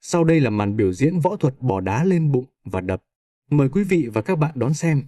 Sau đây là màn biểu diễn võ thuật bỏ đá lên bụng và đập. Mời quý vị và các bạn đón xem.